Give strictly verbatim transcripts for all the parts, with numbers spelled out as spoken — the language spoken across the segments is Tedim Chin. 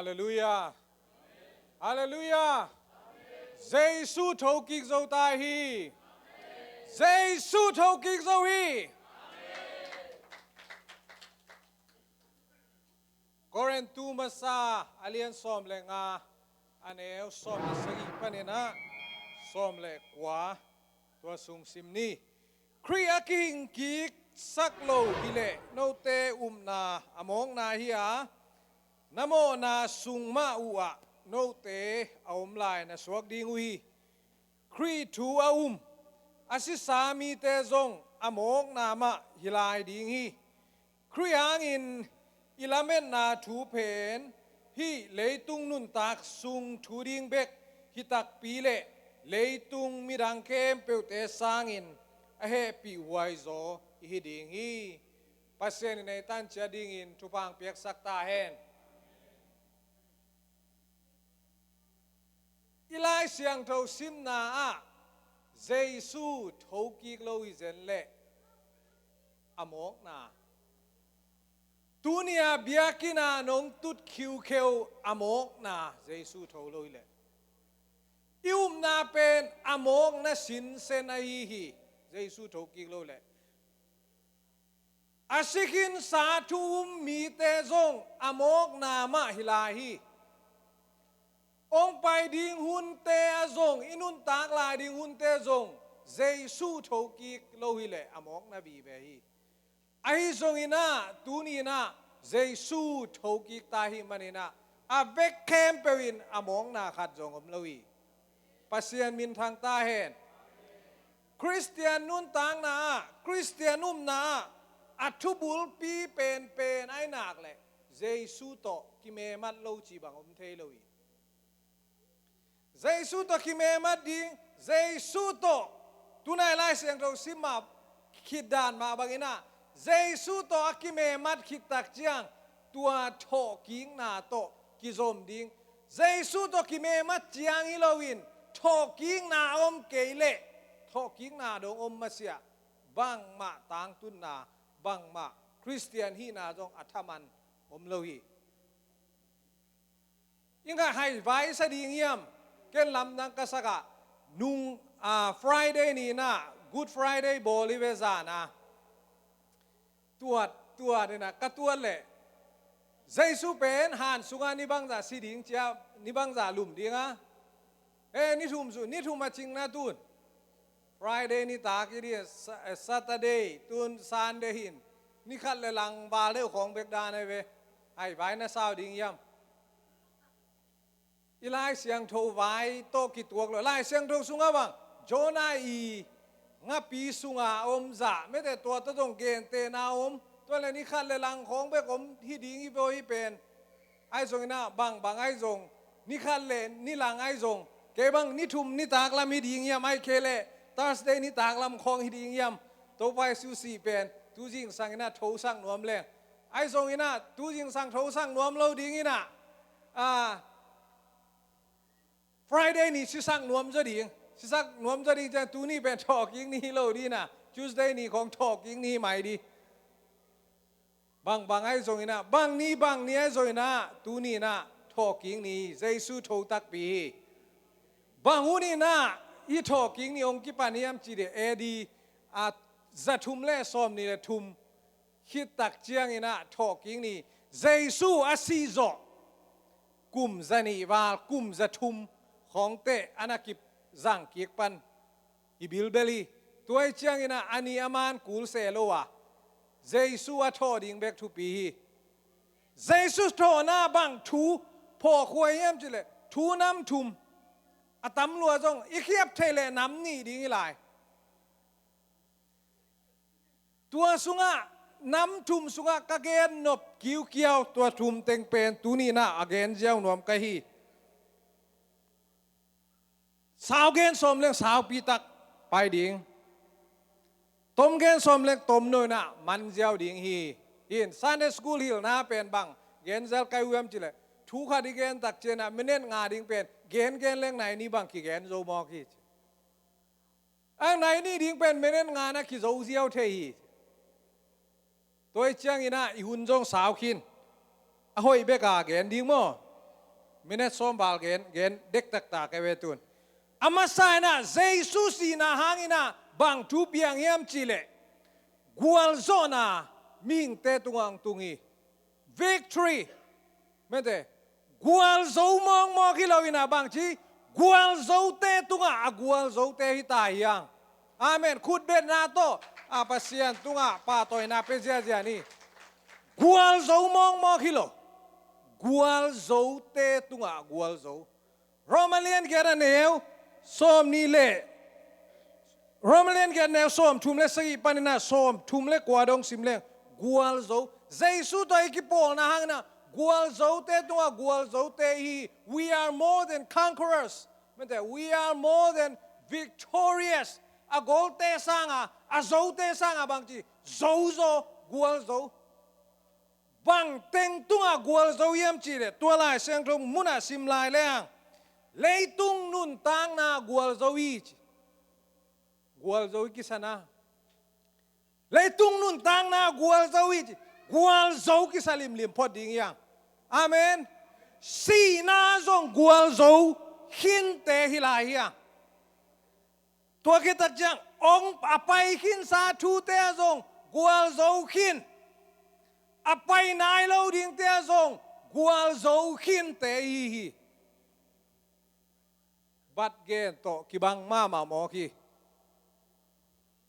Halleluiah. Halleluiah. Jesu thokik zo ta hi. Jesu thokik zo hi. Korintu masa a lian sawm le nga, a neu sawm le sagih panin ah sawm le kua, tua sung sim ni. Khrih a kihingkiksak lo hileh note upna a mawkna hi a, na mawhna sung mah uhah note a om lai na suak ding uh hi. Khrih thu a um, a sisa mite zong a mawkna mah hi lai ding hi. Khrih hangin i lametna thu pen hih leitung nuntak sung thu ding bek hi takpi leh leitung midang khempeuhte sangin a hehpihhuai zaw i hi ding hi. Pasian in ei tanciat dingin thupha piaksak ta hen. I Lai Siangtho simna ah Jesu thokik lo hi zen leh a mawkna. Tuni-a biakinn ah nong tut khiukheu a mawkna Jesu tho lo hileh. I upna pen a mawkna sinsen ahi hi, Jesu thokik lo leh. A sikhinsa thu um mite zong a mawkna mah hi lai hi. Hong pai ding hunte ah zong, i nuntak lai ding hunte zong Jesu thokik lo hileh a mawkna vive hi. Ahi zongin ah, tuni-in ah Jesu thokik ta hi manin ah, a vek khempeuh in a mawkna khat zong om lo hi. Pasian minthang ta hen. Khristian nuntakna ah, Khristian upna ah a thubulpi penpen a hi nak leh Jesu tawh kimemat lo cih bang om thei lo hi. Jesu tawh kimemat ding, Jesu tawh, tunai Lai Siangtho sim mah khit dan mah bangin ah, Jesu tawh a kimemat khit tak ciang tua thawhkikna tawh kizom ding. Jesu tawh kimemat ciang hi loin thawhkikna om kei leh thawhkikna dong om masiah bangmah tangtunna, bangmah Khristian hihna zong a thaman om lo hi. Ing a hai vai sa ding hiam? Ken lamdang ka sak ah, nung, ah, Friday ni-in ah, Good Friday bawl hi ve zan ah. Tuat, tuat in ah, ka tuat leh Jesu pen han sungah ni bangzah si ding cia, ni bangzah lum ding a. Eh, ni thum su, ni thum a cingna tun. Friday nitak hi ding, Sa-, eh, Saturday, tun Sunday hi-in. Ni khat le lang val deuh khawng bek dan ahi ve. Hai vai na sau ding hiam? I Lai Siangtho vai tawh kituak lo. Lai Siangtho sungah bang, Jonah i ngapi sungah a om zah, mete tua tawh zong gentehna om. Tua leh ni khat le lang khawng bek om hi ding hi ve aw hih pen. Ahi zongin ah, bangbang ahi zong, ni khat le ni lang ahi zong, kei bang ni thum nitak lam hi ding hiam, ahih kei leh Thursday nitak lam khawng hi ding hiam? Topa Jesu sih pen tu zingsang in ah thosak nuam leng. Ahi zongin ah, tu zingsang thosak nuam lo dingin ah, ah, Friday ni sisak nuam zaw ding. Sisak nuam zaw ding ciang tuni pen thawhkik ni hi lo ding in ah, Tuesday ni khawng thawhkik ni hi mai ding. Bangbang ahi zongin ah, bang ni, bang ni ahi zongin ah, tuni-in ah thawhkik ni hi, Jesu tho takpi hi. Bang hun in ah hih thawhkik ni hong kipan hiam cih leh, A D, ah, za thum le sawmnih le thum khit tak ciangin ah thawhkik ni, Jesu a sih zawh kum za nih val, kum za thum khawng teh a na kizang kik pan i bilbel hi. Tua ahih ciangin ah a ni a man kul se lo a, Jesu a thawh ding bek thupi hi. Jesu thawhna bang thu phawhkhua hiam cih leh, thu nam thum, a tam lua zong i khiap theih leh nam nih ding hi lai. Tua sungah, nam thum sungah ka gen nop kiukiau, tua thum teng pen tuni-in ah a gen ziau nuam ka hi. Sau gen sawm leng saupi tak pai ding. Tom gen sawm leng tomno in ah man ziau ding hi. In Sunday school hilhna pen bang gen zel ka hi uh hiam cih leh, thu khat i gen tak ciangin ah minute nga ding pen gen gen leng nai ni bang kigen zo mawk hi. A nai nih ding pen minute nga na kizo ziau thei hi. Tua ahih ciangin ah i hun zong sau khin. A hoih bek a gen ding maw? Minute sawm val gen, gen dektaktak e ve tun. A masa inah Jesu sihna hanginah bang thu piang hiam cihleh, gualzawhna mihingte tungah hong tung hi. Victory. Mente, gualzo mawkmawk hi lo inah bangci, gualzote tungah a gualzote hi ta hiang. Amen. Khutbetna tawh a Pasian tungah pahtawina pia ziazia ni. Gualzo mawkmawk hi lo, gualzote tungah gualzo. Roma lian giat a neu sawm nih le, Roma lian giat neu sawm thum le sagih paninah sawm thum le kua dong sim leng, gualzo. Jesu tawh i kipawlna hanginah gualzote tungah gualzote hi. We are more than conquerors. Mente, we are more than victorious. A golte sanga, a zote sanga bangci, zozo, gualzo. Bang teng tungah gualzo hiam cihleh, tua Lai Siangtho munah sim lai leng, leitung nuntakna gualzo hi ci. Gualzo i kisana. Leitung nuntakna gualzo hi ci. Gualzo kisa limlim phot ding hiang. Amen. Sihna zong gualzo khinte hi lai hiang. Tua khit tak ciang hong a pai khinsa thute ah zong gualzo khin, a pai nai lo dingte ah zong gualzo khinte hi hi. Bat gen tawh kibang mahmah mawk hi.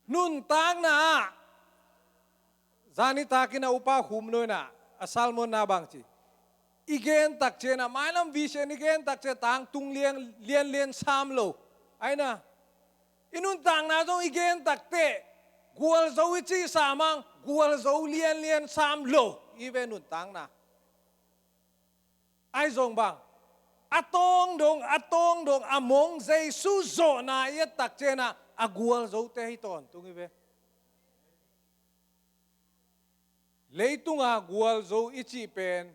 Nuntakna ah zani takin a upa khum lo inah a sermon na bangci, i gen takcianah, mailam vision i gen takcian tangtung lian lian lian sam lo. Aina, i nuntakna zong i gen takteh gualzo i cih sam ang, gualzo lian lian sam lo i ve nuntakna. Ahi zong bang, a tawng dong, a tawng dong, a mong Jesu zawhna i et takcianah a gualzote hi tawntung i ve. Leitunga gualzo i cih pen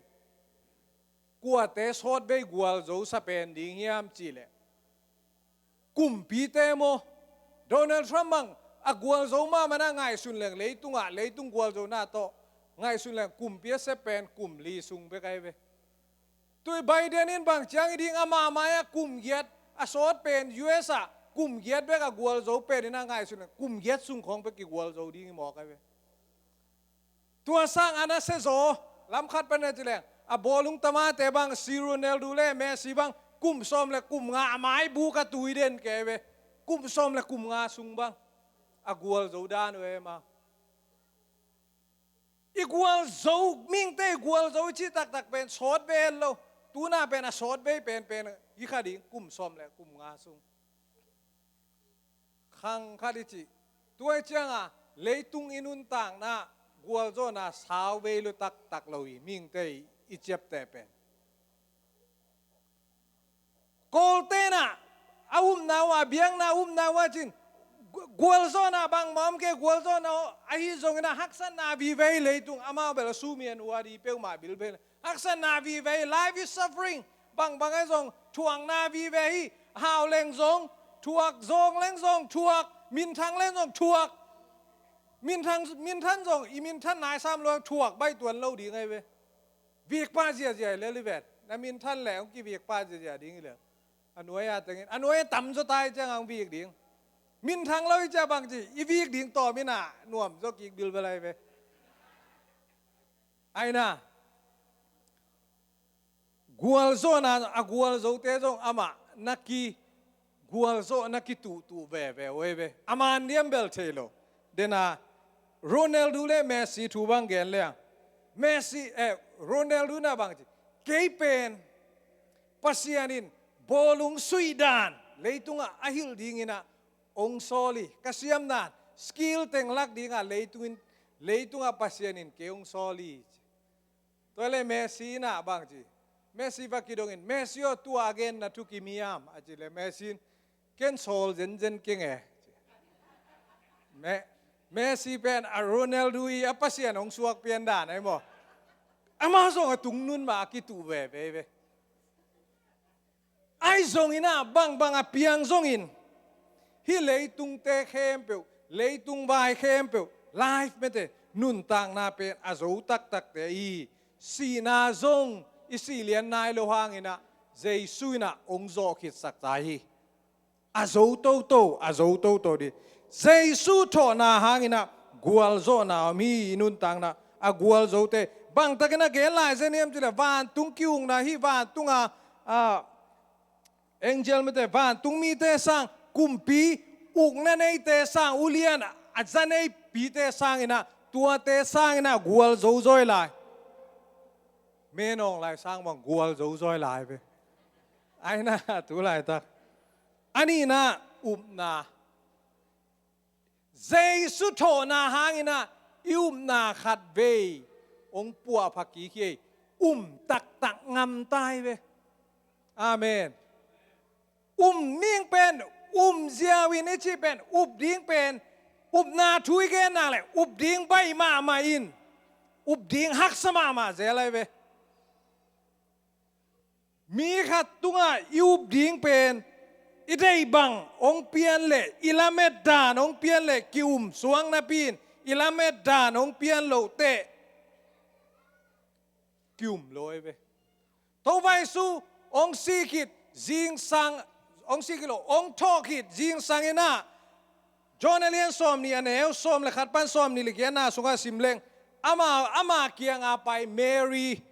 kuate sawtvei gualzo sa pen ding hiam cihleh, kumpite maw? Donald Trump bang a gualzo mahmahna ngaihsun leng, leitungah leitung gualzona tawh ngaihsun leng kumpi a sep pen kum li sung bek ahi ve. Tui Biden in bang ciang hi ding, amah mai-ah kum giat a sawt pen, U S ah kum giat bek a gualzo pen inah ngaihsun leng kum giat sung khawng bek kigualzo ding hi mawk ahi ve. Tua sang a na sezaw lam khat pan a ci leng, a bawlung tamate bang, si Ronaldo le Messi bang, kum sawm le kum nga a maibuk a tui den kei ve. Kum sawm le kum nga sung bang a gualzo dan uh e ma. I gualzo, mihingte i gualzo i cih taktak pen sawt ve het lo. Tuna pen a sawtvei penpen i kha ding, kum sawm le kum nga sung. Khang khat i cih. Tua i cianga leitung i nuntakna gualzawhna sau vei lo taktak lo hi, mihingte i ciapteh pen. Kawltenah a upna uh a, biakna a upna uh a cin, gu-, gualzawhna bangmah om kei, gualzawhna ahi zonginah haksatna vive hi leitung, amau bel a sum hi a, nu a di peuhmah bilbel. Haksatna vive hi, life is suffering. Bangbang ahi zong thuakna vive hi. Hau leng zong thuak, zawng leng zong thuak, minthang leng zong thuak. Minthang, minthan zong, i minthan nai sam lo thuak baih tuan lo ding ahi ve. Vikpa ziazia hi lel hi ven. Na minthan leh hong kivikpa ziazia ding hi lel. A nuai a tengin, a nuai a tamzaw tai ciang hong vik ding. Minthang lo hi ciah bangci i vik ding tawm inah nuamzaw kik bilbel ahi ve. Aina, gualzawhna a gualzote zong amah na ki, gualzawh na kituhtuh veve uh ahi ve. A man diam bel thei lo. Dena Ronaldo le Messi thu bang gen leng, Messi, eh, Ronaldo na bangci, kei pen Pasian in bawlung suih dan leitungah a hilh dinginah hong sawl hi. Ka siamdan skill teng lak dingah leitungin, leitungah Pasian in kei hong sawl hi. Tua le Messi inah bangci, Messi va kidongin, Messi aw, tua a genna thu kim hiam a ci le Messi in, ken sawl zenzen keng e. Me-, Messi pen a Ronaldo i a Pasian hong suak pian dan ahi maw? Amah zong a tungnun mah a kituh veve hi ve. Ahi zonginah bangbang a piang zongin, hih leitungte khempeuh, leitung vai khempeuh, life mete, nuntakna pen a zo taktakte hi. Sihna zong i sih lian nai lo hanginah Jesu in ah hong zawh khitsak ta hi. A zo toto, a zo toto dih. Jesu thawhna hangin ah gualzawhna om hi. I nuntakna a gualzote bangtakin a gen lai zen hiam cih leh vantung ki-ukna hi. Vantung a, a, angel mite, vantung mite sang, kumpi ukna neite sang, ulian a za neipite sangin ah, tuate sangin ah gualzo zaw lai. Menawng lai sang bang gualzo zaw lai ve. Aina tu laitak. A nihna, upna. Jesu thawhna hangin ah i upna khatvei hong puahpha kik hi. Um taktak ngam ta hi ve. Amen. Um ning pen, um ziau in i cih pen, up ding pen, upna thu i gen nak leh up ding baih mahmah in, up ding haksa mahmah zel ahi ve. Mi khat tungah i up ding pen, i deih bang hong pian leh, i lamet dan hong pian leh ki-um suak napi in, i lamet dan hong pian loh teh ki-um lo ahi ve. Topa Jesu hong sih khit zingsang, hong sih khit lo, hong thawh khit zingsang in ah, John a lian sawmnih, a neu sawm le khat pan sawmnih le giatna sungah sim leng, ama, ama kiangah pai Mary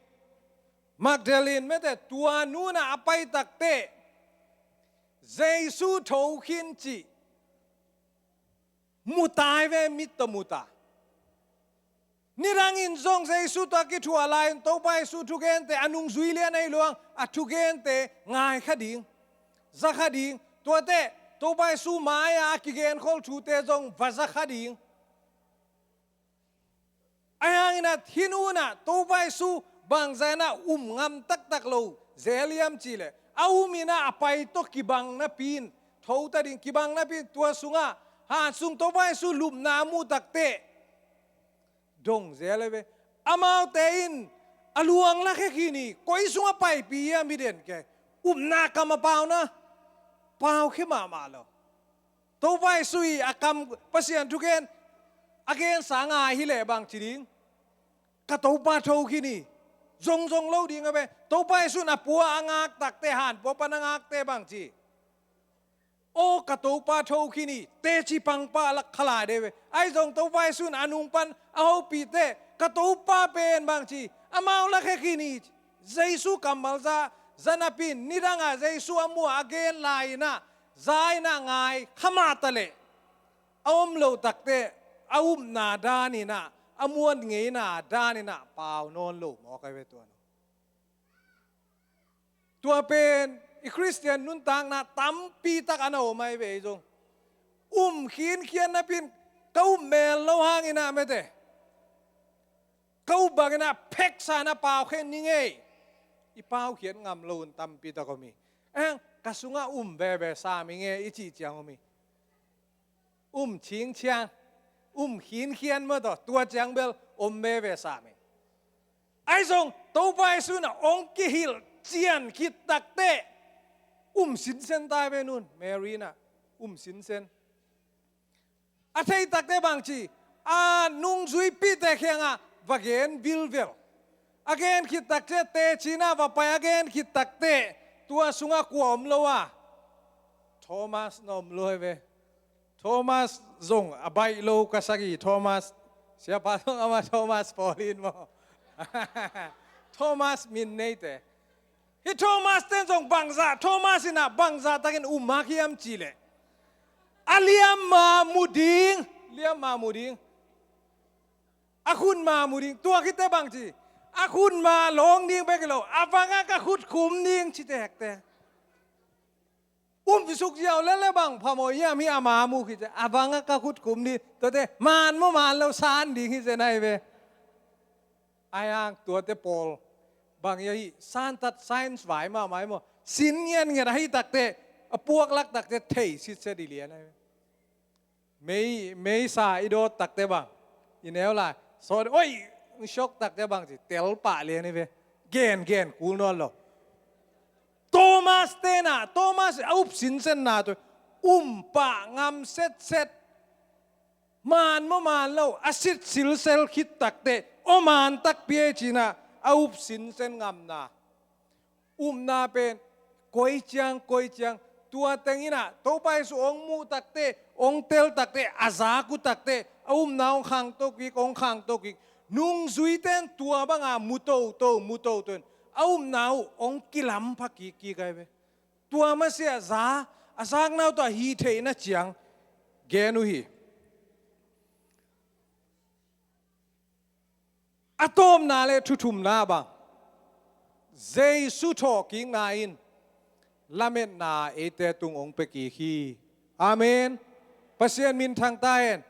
Magdalene mite, tua nu in ah a pai takteh Jesu tho khin cih mu ta hi ve, mit tawh mu ta. Nidangin zong Jesu tawh a kithuah lai-in Topa Jesu thugente, a nungzui lian ahi lo hang, a thugente ngai kha ding, za kha ding. Tuate Topa Jesu mai-a a kigenkhol thute zong va za kha ding. Ahi hangin ah hih nu in ah Topa Jesu bangzah in ah um ngam taktak lo zel hiam cih leh, a um in ah a pai tawh kibang napi in, tho ta ding kibang napi in, tua sungah, han sung Topa Jesu lupna a muh takteh dong zel ahi ve. Amaute in a luang lakhia khin hi. Koi sungah paipih hiam, i den kei. Upna kam a pauna, pau khia mahmah lo. Topa Jesu in a kam, Pasian thugen a gensa ngai hi leh bangci ding? Ka Topa tho khin hi. Zongzong lo ding a ve. Topa Jesu in a pua a ngak takteh, han pua pan a ngak teh bangci? Aw, ka Topa tho khin hi, teci pangpah lak kha lai ding ve. Ahi zong Topa Jesu in a nung pan a hopih teh, ka Topa pen bangci, amau lakhia khin hi. Jesu kammal za, za napi in, nidangah Jesu a muh a gen lai-in ah, za in ah ngai kha mah taleh, a om loh takteh a upna dan in ah, a muan ngeina dan in ah pau nawn lo mawk ahi ve tua nu. Tua pen i Khristian nuntakna tampi tak a na om ahi ve. Ei zong um khinkhian napi in, ka um mel lo hangin ah mete, ka up bangin ah pheksa in ah pau khen ning ei. I paukhiat ngam lo un tampi tak om hi. Eng, ka sungah um veve sam ing ei i cih ciang om hi. Um cingciang, um khinkhian mah tawh, tua ciang bel om veve sam hi. Ahi zong Topa Jesu in ah hong kihilh cian khit takteh um sinsen ta hi ve nun. Mary in ah um sinsen. A thei takteh bangci, a nungzuipihte kiangah va gen vilvel. A gen khit takteh, teci in ah va pai a gen khit takteh, tua sungah kua om lo a? Thomas na om lo hi ve. Thomas zong a baih lo ka sak hi. Thomas, siapa zong amah Thomas Paulin maw? Thomas min neite. Hih Thomas ten zong bangzah, Thomas in ah bangzah takin um mah hiam cih leh, a liamma mu ding, liamma mu ding, a khutma mu ding. Tua khit teh bangci, a khutma lawng ding bek hi lo, a vangah ka khut khum ding ci tektek. Um suk ziau lel leh bang phamawh hiam, hih ama mu khit ciang a vangah ka khut khum ding. Tuate man maw man lo san ding hi zen ahi ve. Ahi hang tuate pawl bang hi a, hih santat science vai mahmah hi maw. Sin ngiatngiat ahi takteh, a puak lak takteh thei sitset hi lian ahi ve. Mei, meisa i dawt takteh bang, i neu lai sawt, oi, i shock takteh bangci, tel pah lian hi ve. Gen, gen kul nawn lo. Thomas ten ah, Thomas a up sinsenna tawh um pah ngam setset. Man maw man lo, a sit silsel khit takteh, aw man takpi ei ci-in ah a up sinsen ngamna. Upna pen Koi ciang, koi ciang, tua teng in ah Topa Jesu hong muh takteh, hong tel takteh, a zak uh takteh, a upna hong khangto kik, hong khangto kik. Nungzuite in tua banga mu toto, mu toto in a upna uh hong kilampha kikkik ahi ve. Tua masiah za, a zakna uh tawh hih theihna ciang gen uh hi. A tawpna le thuthumna bang, Jesu thawhkikna in lametna eite tung hong pia kik hi. Amen. Pasian minthang ta hen.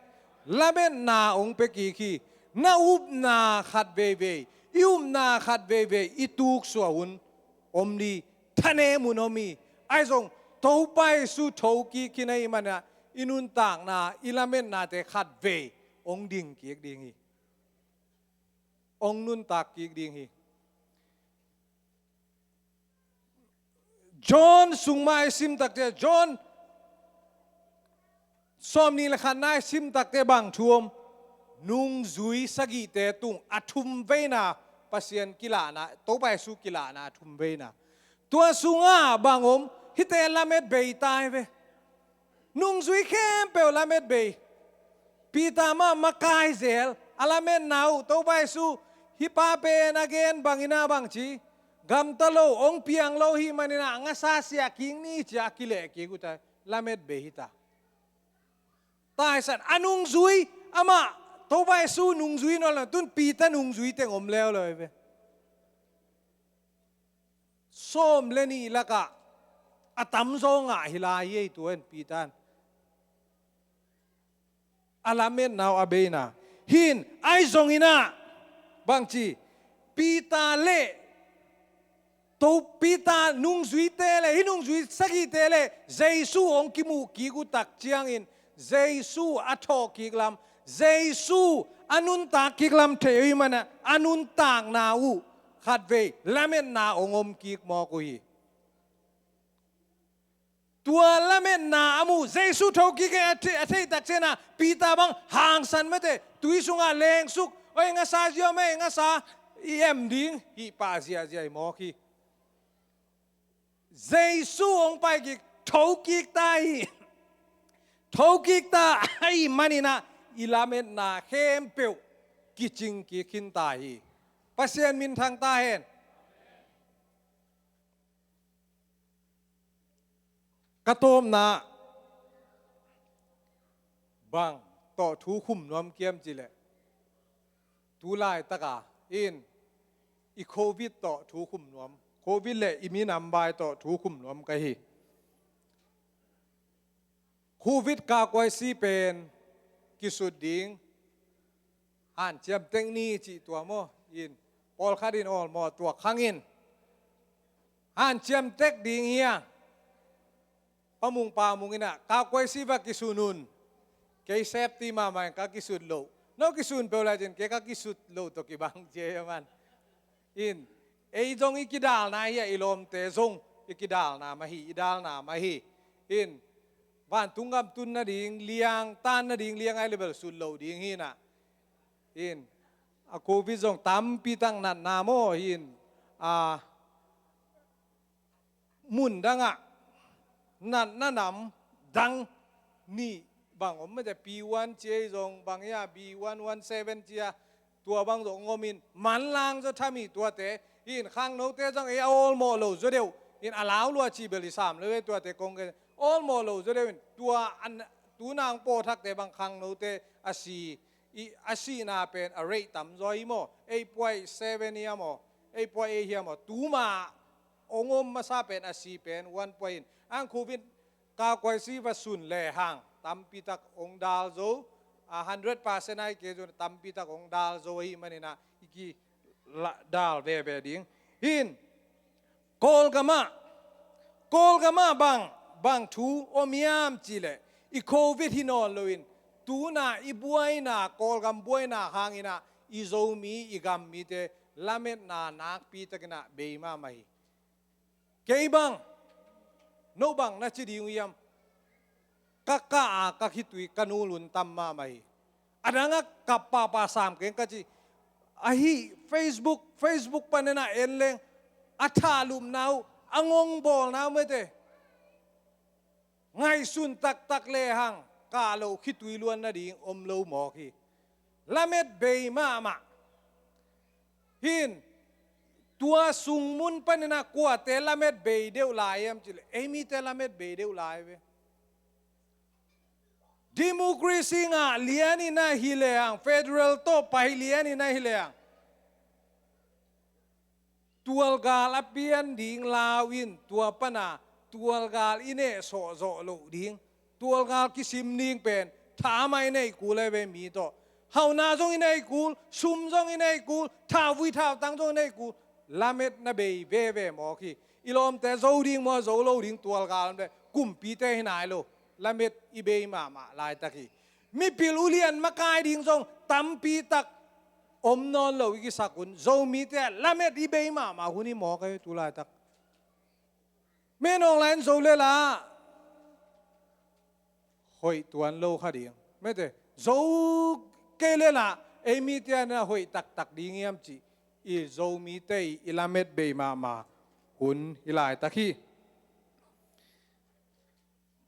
Lametna hong pia kik hi. Na upna khat veivei, i upna khat veivei i tuksuah hun om ni, thanem hun om hi. Ahi zong Topa Jesu thokik khin ahih manin ah i nuntakna, i lametnate khat vei hong ding kik ding hi. Hong nuntak kik ding hi. John sung mah i sim takteh, John sawmnih le khatna i sim takteh bang thu om? Nungzui sagihte tung a thum veina, Pasian kilahna, Topa Jesu kilahna a thum veina. Tua sungah bang om? Hihte lamet bei ta hi ve. Nungzui khempeuh lamet bei. Peter mah makai zel, a lametna uh, Topa Jesu, hih pa pen a gen bangin ah bangci, gamta lo, hong piang lo ahih manin ah ngasa siah kik ni ci-a a kileh kik uh ta, lamet bei hi ta. Taisan, a nungzui, amah, Topa Jesu nungzui nawn lo, tun Peter nungzui teng om leuleu hi ve. Sawm le nih lakah a tamzaw ngah hi lai hi ei, tua in Peter in a lametna uh a beina. Hih in ahi zongin ah bangci, Peter le, to Peter nungzuite le, hih nungzui sagihte le Jesu hong kimuh kik uh tak ciangin Jesu a thawh kik lam, Jesu a nuntak kik lam thei uh ahih manin ah a nuntakna uh khatvei lametna hong om kik mawk uh hi. Tua lametna a muh, Jesu thokik hi a thei, a theih tak ciangin ah Peter bang hangsan mate, tui sungah lengsuk, oi ngasa zia om ei, ngasa i em ding, hih pah ziahziah hi mawk hi. Jesu hong pai kik, thokik ta hi. Thokik ta ahih manin ah i lametna khempeuh kicing kik khin ta hi. Pasian minthang ta hen. Ka tawpna bang tawh thu khum nuam ka hiam cih leh, tu laitaka in i Covid tawh thu khum nuam, Covid le i minam bai tawh thu khum nuam ka hi. Covid kakuaisi pen kisut ding hanciam tek ni cih tua maw? In pawlkhat in awlmawh tuak hangin hanciam tek ding hi a, Pa Mung, Pa Mung in ah, kakuaisi va kisun un. Kei safety mahmah in ka kisut loh. No kisun peuh lai cin, kei ka kisut loh tawh kibang ci hi a man. In, ei zong i kidalna hi a, i lawmte zong i kidalna mah hi, i dalna mah hi. In, vantung gam tun nading liang, tan nading liang ahih leh bel sut loh ding hi in ah. In, a Covid zong tampi tak natna maw, in, a, mun dangah natna nam dang nih bang om mate, P one ci ei zong bang hi a, B one one seven ci a, tua bang zong om in, manlang zaw tham hi tuate. In khangnote zong ei a awlmawh lo zaw deuh in, a lau lua cih bel i sam lo ei tuate kong gen, awlmawh lo zaw deuh in, tua an, tu nang pawthakte bang khangnote a si, i, a sihna pen a rate tam zaw hi maw? Eight point seven hi a maw? Eight point eight hi a maw? Tuma hong om masa pen a si pen one point in. Ang Covid kakuaisi va sun lehang tampi tak hong dal zo, a hundred percent ahih kei zong tampi tak hong dal zo ahih manin ah i ki la-, dal veve ding. In, Kawlgam ah, Kawlgam ah bang, bang thu om hiam cih leh, i Covid hi nawn lo in, tu-in ah i buaina, Kawlgam buaina hangin ah i Zomi, i gam mite lametna nakpi takin ah bei mahmah hi. Kei bang, no bang na ci ding uh hiam? Ka kah a ka khitui ka nul hun tam mahmah hi. A dang a kap pahpah sam keng ka ci. Ahi Facebook, Facebook panin ah en leng, a thahlupna uh, a ngong bawlna mete ngaihsun taktak lehang kah lo khitui luan nading om lo mawk hi. Lamet bei mahmah. Hin, tua sungmun paninah kuate lamet bei deuh lai hiam cileh, ei mite lamet bei deuh lai ve. Democracy ngah lianinah hi lehang, federal tawh pai lianinah hi lehang, tualgal a pian ding lau in tua pana tualgal i nehsawh zawh loh ding, tualgal kisim ding pen tha mah i neih kul e ve mi tawh. Hauhna zong i neih kul, sum zong i neih kul, thauvui thautang zong i neih kul. Lamet na bei veve mawk hi. I lawmte zo ding maw, zo lo ding tualgal om le kumpite hi nai lo. Lamet i bei mahmah laitak hi. Mipil ulian makai ding zong tampi tak om nawn lo i kisak hun, Zomite lamet i bei mahmah hun hi mawk ahi tu laitak. Menawng lai in zo lela hoih tuan lo kha ding. Mete, zo kei lela ei mite ana hoih taktak ding hiam cih i Zomite i lamet bei mahmah hun hi laitak hi.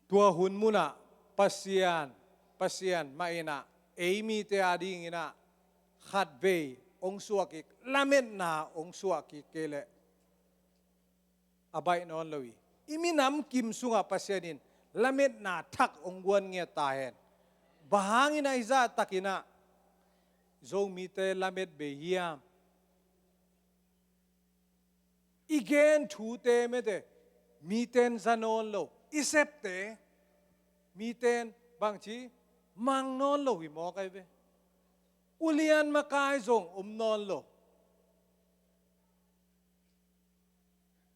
Tua hun munah Pasian, Pasian mah inah ei mite a dinginah khatvei hong suah kik, lametna hong suah kik kei leh a baih nawn lo hi. I minam kim sungah Pasian in lametna thak hong guan ngiat ta hen. Bang hangin ahi zahtakinah Zomite lamet bei hiam? I gen thute mete miten za nawn lo, i septe miten bangci mang nawn lo hi mawk ahi ve. Ulian makai zong om nawn lo.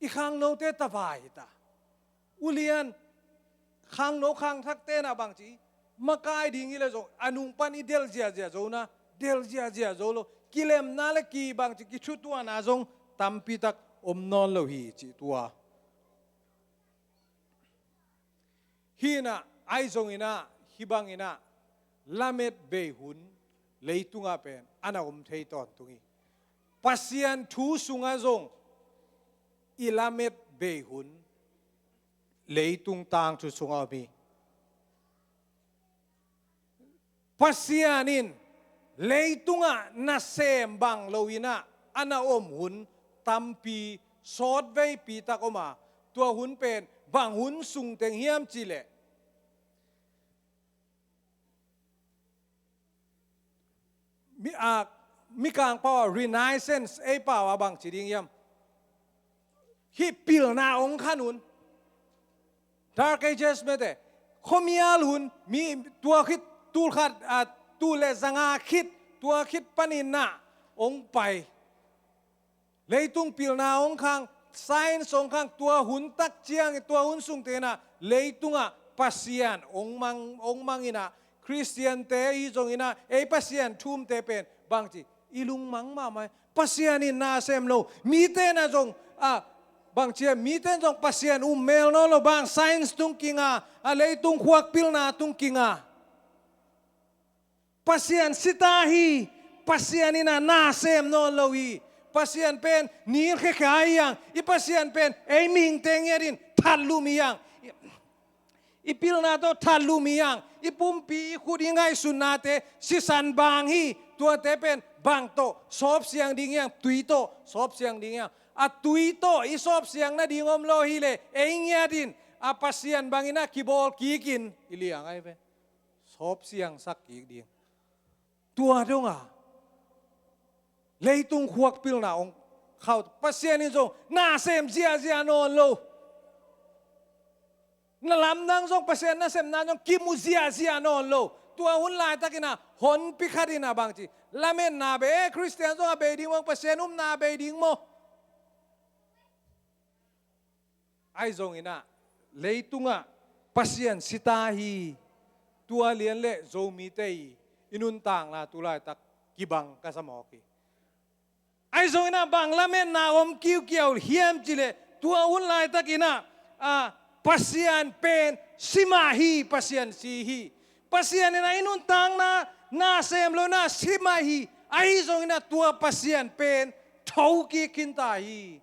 I khangnote tavai hi ta. Ulian khangno khangthakte na bangci makai ding hi le zong a nung pan i del ziazia zo na, del ziazia zo lo. Kilemna le ki bangci kithutuahna zong tampitak om nawn lo hi cih tua. Hinah ahi zonginah hih banginah lamet bei hun leitungah pen ana om thei tawntung hi. Pasian thu sungah zong i lamet bei hun leitung tangthu sungah om hi. Pasian in leitungah nasem bang loinah ana om hun tampi sawtveipi tak om a, tua hun pen bang hun sungteng hiam cihleh mi, a, Mikang pau a renaissance, ei pau a bangci ding hiam? Hih pilna hong khan hun. Dark Ages mete. Khuamial hun, mi tua khit tulkhat, a, tul le zanga khit, tua khit paninah hong pai. Leitung pilna hong khang, science hong khang, tua hun tak ciang, tua hun sungtenah leitungah Pasian hong mang, hong manginah Khristiante ahi zonginah ei Pasian thumte pen bangci i lungmang mahmah. Pasian in na sem lo, mite na zong, a, bangcia mite zong Pasian um mel nawn lo, bang science tung kinga, a, leitung khuak pilna tung kinga. Pasian sita hi. Pasian in a na sem nawn lo hi. Pasian pen nilkhekha hi hang. I Pasian pen ei mihingte ngiat in thatlum hi hang. I pilna tawh thatlum hi hang. I pumpi, i khut, i ngaihsutnate sisan bang hi. Tuate pen bang tawh sawpsiang ding hi hang? Tui tawh sawpsiang ding hi hang. A tui tawh i sawpsiang nading om lo hileh ei ngiat in a Pasian bangin a kibawl kikin i liang ahi ve. Sawpsiangsak kik ding. Tua donga leitung khuak pilna hong khau, Pasian in zong na sem ziahziah nawn lo. Na lamdang zong Pasian nasepna zong kimu ziahziah nawn lo. Tua hun laitakin a honpi khat in a bangci lametna bei, eh, Khristian zong a bei ding maw, Pasian upna a bei ding maw? Ahi zongin a leitungah Pasian sita hi. Tua lian le Zomite i nuntakna tu laitak kibang ka sa mawk hi. Ahi zongin a bang lametna om kiukiau hiam cileh tua hun laitakin a, a, Pasian pen si mah hi, Pasian si hi. Pasian in a i nuntakna na sem lo na si mah hi. Ahi zongin a tua Pasian pen tho kik khin ta hi.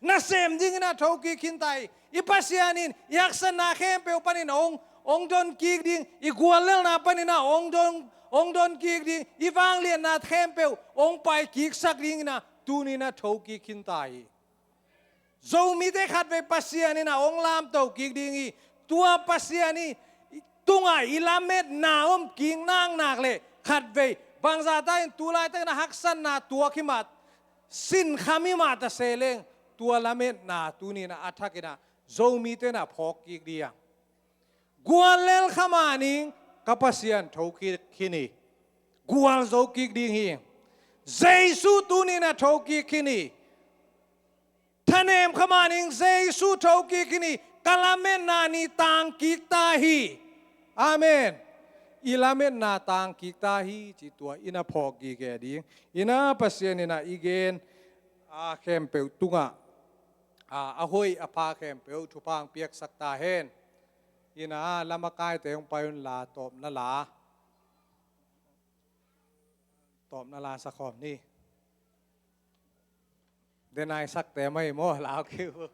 Nasem dingin a thokik khin ta hi. I Pasian in i haksatna khempeuh panin hong, hong don kik ding, i guallelhna panin a hong don, hong don kik ding, i vangliatna khempeuh hong pai kiksak dingin a tuni-in a thokik khin ta hi. Zomite khatvei Pasian in a hong lamto kik ding hi. Tua Pasian i tungah i lametna om kik naknak leh khatvei bangzah ta in tu laitak in a haksatna tuak hi mah, sinkham hi mah ta se leng, tua lametna tuni-in a thak in a Zomite in a phawk kik ding hi. Guallel kha mah ning, ka Pasian thokik khin hi. Gual zo kik ding hi. Jesu tuni-in a thokik khin hi. Thanem kha mah ning, Jesu thokik khin hi. Ka lametna ni tang kik ta hi. Amen. I lametna tang kik ta hi, cih tua in a phawk gige ding. In a Pasian in a i gen a khempeuh tungah a, a hoih a pha khempeuh thupha hong piaksak ta hen. In a lamakaite hong pai unla, tawpna la, tawpna la sa khawm ni. Denai sakte mah hi maw, lau kiu.